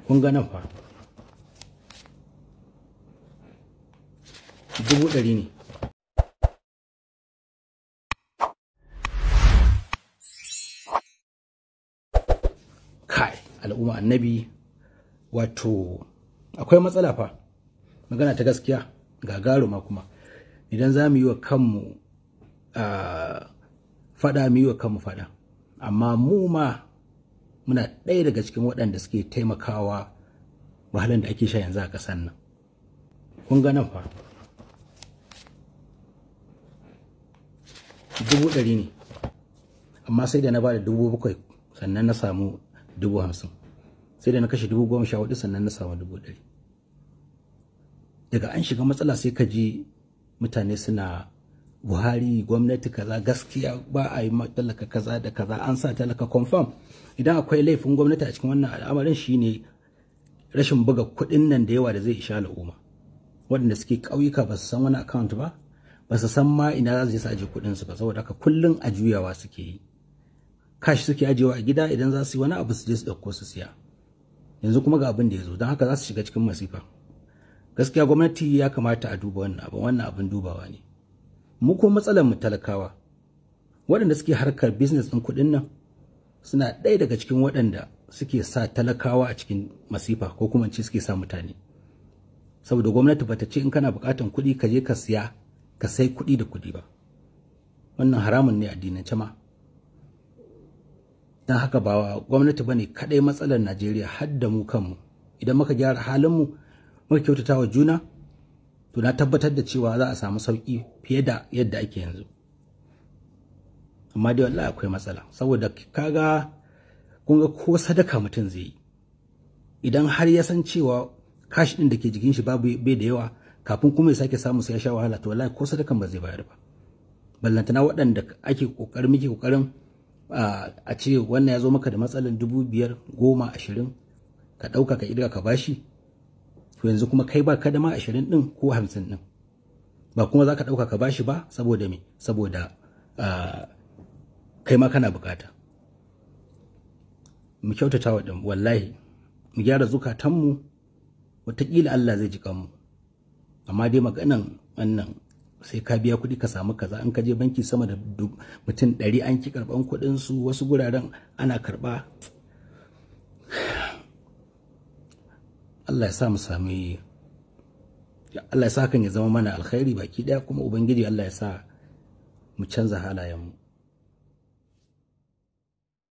Kun ga nan fa 100,000 ne. Kai al'umma annabi, wato akwai matsala fa, magana ta gaskiya gagaruma. Kuma idan za mu yi wa kanmu fada, mu yi wa kanmu fada, amma mu ma muna ɗaya daga cikin waɗanda suke taimakawa wahalan da ake sha yanzu a ƙasar nan. Kun ga nan fa 100,000 ne, amma sai da na ba da 7,000 sannan na samu 50,000, sai da na kashe 14,000 sannan na samu 100,000. Daga an shiga matsala sai ka ji mutane suna Buhari gwamnati kaza, gaskiya ba a yi talaka kaza da kaza, an sa talaka confirm. Idan akwai laifin gwamnati a cikin wannan al'amarin shine rashin buga kuɗin nan da yawa da zai isha al'umma. Waɗanda suke ƙauyuka ba su san wani account ba, ba su san ma ina za su je su aje kuɗin su ba, saboda haka kullum a juyawa suke yi. Cash suke ajewa a gida, idan za su yi wani abu su je su ɗauko su siya. Yanzu kuma ga abin da ya zo, don haka za su shiga cikin masifa. Gaskiya gwamnati ya kamata a duba wannan abin, wannan abin dubawa ne. Mu ko matsalar mu talakawa, waɗanda suke harkar business ɗin kuɗin nan suna ɗaya daga cikin waɗanda suke sa talakawa a cikin masifa, ko kuma ce suke sa mutane. Saboda gwamnati bata ce in kana buƙatar kuɗi ka je ka siya, ka sai kuɗi da kuɗi ba. Wannan haramun ne addinance ma. Don haka ba gwamnati bane kaɗai matsalar Najeriya, har da mu kanmu. Idan muka gyara halinmu, muka kyautata wa juna, to na tabbatar da cewa za a samu sauƙi fiye da yadda ake yanzu. Amma dai wallahi akwai matsala, saboda kaga kun ga ko sadaka mutum zai yi, idan har ya san cewa cash ɗin da ke jikin shi babu bai da yawa, kafin kuma ya sake samu sai ya sha wahala, to wallahi ko sadakan ba zai bayar ba. Ballantana waɗanda ake ƙoƙarin, muke ƙoƙarin a ce wannan ya zo maka da matsalan 5,000, 10, 20, ka ɗauka ka ƙirga ka bashi. To yanzu kuma kai ba ka da ma 20 ɗin ko 50 ɗin, ba kuma za ka ɗauka ka bashi ba, saboda me? Saboda kai ma kana bukata. Mu kyautata wa ɗin, wallahi mu gyara zukatanmu, wataƙila Allah zai ji kanmu. Amma dai maganan wannan sai ka biya kuɗi ka samu kaza, in ka je banki sama da mutum 100 an ki karɓan kuɗin su, wasu guraren ana karɓa. Allah ya sa mu sami, Allah ya sa hakan ya zama mana alkhairi baki ɗaya, kuma Ubangiji Allah ya sa mu canza halayenmu.